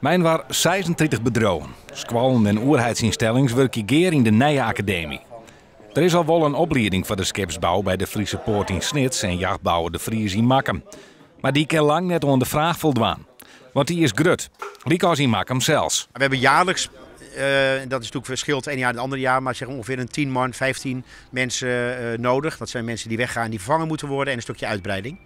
Mei-inoar 36 bedriuwen, skoallen en oerheidsynstellings wurkje gear yn de nije akademy. Der is al wol in oplieding foar de skipsbou by de Friese Poort yn Snits en jachtbouwer De Vries yn Makkum. Mar dy kin lang net oan de fraach foldwaan. Want dy is grut, lykas yn Makkum sels. We hebben jaarlijks, dat is natuurlijk verschilt het ene jaar het andere jaar, maar zeg ongeveer een 10 man, 15 mensen nodig. Dat zijn mensen die weggaan, die vervangen moeten worden en een stukje uitbreiding.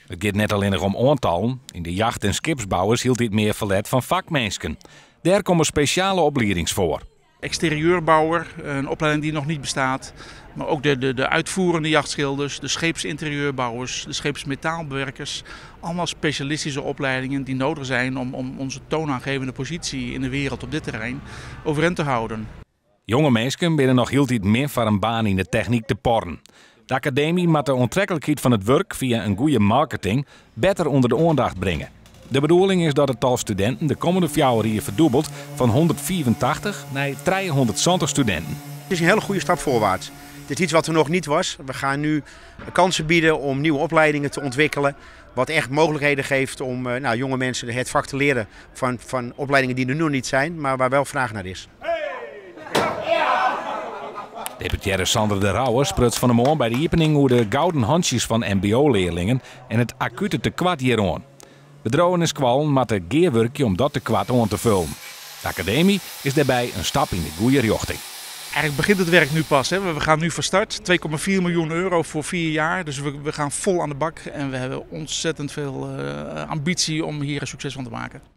It giet net allinnich om oantallen. Yn de jacht- en skipsbou is hieltyd mear ferlet fan fakminsken. Dêr komme spesjale opliedings foar. Exterieurbouwer, een opleiding die nog niet bestaat. Maar ook de uitvoerende jachtschilders, de scheepsinterieurbouwers, de scheepsmetaalbewerkers. Allemaal specialistische opleidingen die nodig zijn om onze toonaangevende positie in de wereld op dit terrein overeind te houden. Jonge minsken binne noch hieltyd min foar in baan yn de technyk te porren. De akademy moat de oantreklikheid fan it wurk fia in goede marketing better ûnder de oandacht bringe. De bedoeling is dat it tal studinten de kommende 4 jier ferdûbelet fan 185 nei 370 studinten. Het is een hele goede stap voorwaarts. Het is iets wat er nog niet was. We gaan nu kansen bieden om nieuwe opleidingen te ontwikkelen. Wat echt mogelijkheden geeft om jonge mensen het vak te leren van opleidingen die er nu nog niet zijn, maar waar wel vraag naar is. Deputearre Sander de Rouwe spruts fan 'e moarn by de iepening oer de gouden hantsjes fan MBO-learlingen en it akute tekoart hjiroan. Bedriuwen en skoallen moatte gearwurkje om dat tekoart oan te foljen. De akademy is dêrby in stap yn de goede rjochting. Eigenlijk begint het werk nu pas. Hè. We gaan nu van start. 2,4 miljoen euro voor 4 jaar. Dus we gaan vol aan de bak en we hebben ontzettend veel ambitie om hier een succes van te maken.